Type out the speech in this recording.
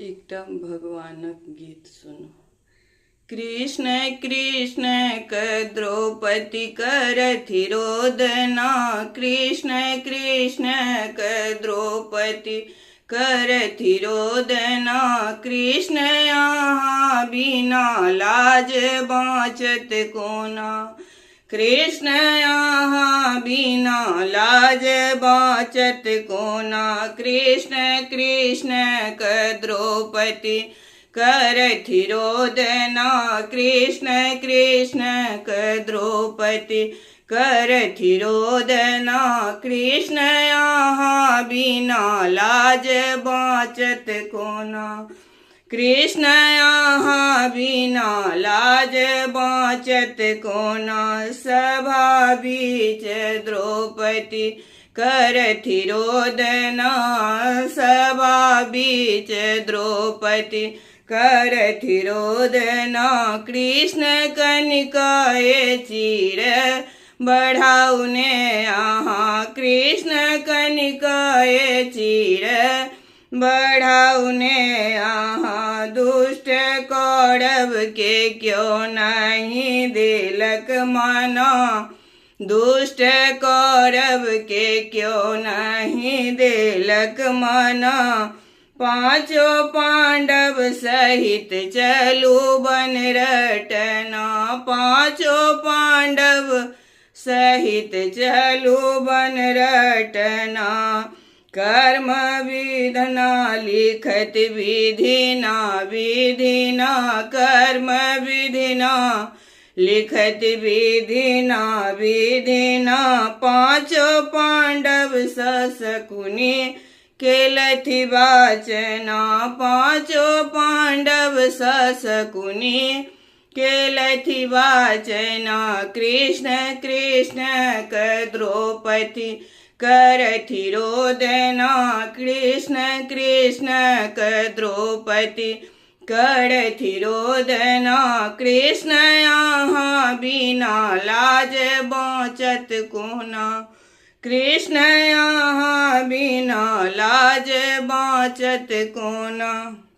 एकटा भगवानक गीत सुनू। कृष्ण कृष्ण क द्रौपदी करथि रोदना, कृष्ण कृष्ण क द्रौपदी करथि रोदना, कृष्ण अहाँ बिना लाज बाँचत कोना, कृष्ण अहाँ बिना लाज बाँचत कोना, कृष्ण कृष्ण क द्रौपदी करथि रोदना, कृष्ण कृष्ण क द्रौपदी करथि रोदना, कृष्ण अहाँ बिना लाज बाँचत कोना, कृष्ण अहाँ बिना लाज बाँचत कोना, सभा बीच द्रौपदी करथि रोदना, सभा बीच द्रौपदी करथि रोदना, कृष्ण कनिकाए चीर बढ़ाउने अहाँ, कृष्ण कनिकाए चीर बढ़ाउने अहाँ, दुष्ट कौरव के क्यों नहीं देलक मना, दुष्ट कौरव के क्यों नहीं देलक मना, पांचों पांडव सहित चलू बन रटना, पांचों पांडव सहित चलू बन रटना, कर्म विधना लिखत विधिना विधिना, कर्म विधिना लिखत विधिना विधिना, पांचों पांडव ससकुनी केलथि वाचना, पांचों पांडव ससकुनी केलथि वाचना, कृष्ण कृष्ण क द्रौपदी करथि रोदना, कृष्ण कृष्ण क द्रौपदी करथि रोदना, कृष्ण अहाँ बिना लाज बाँचत कोना, कृष्ण अहाँ बिना लाज बाँचत कोना।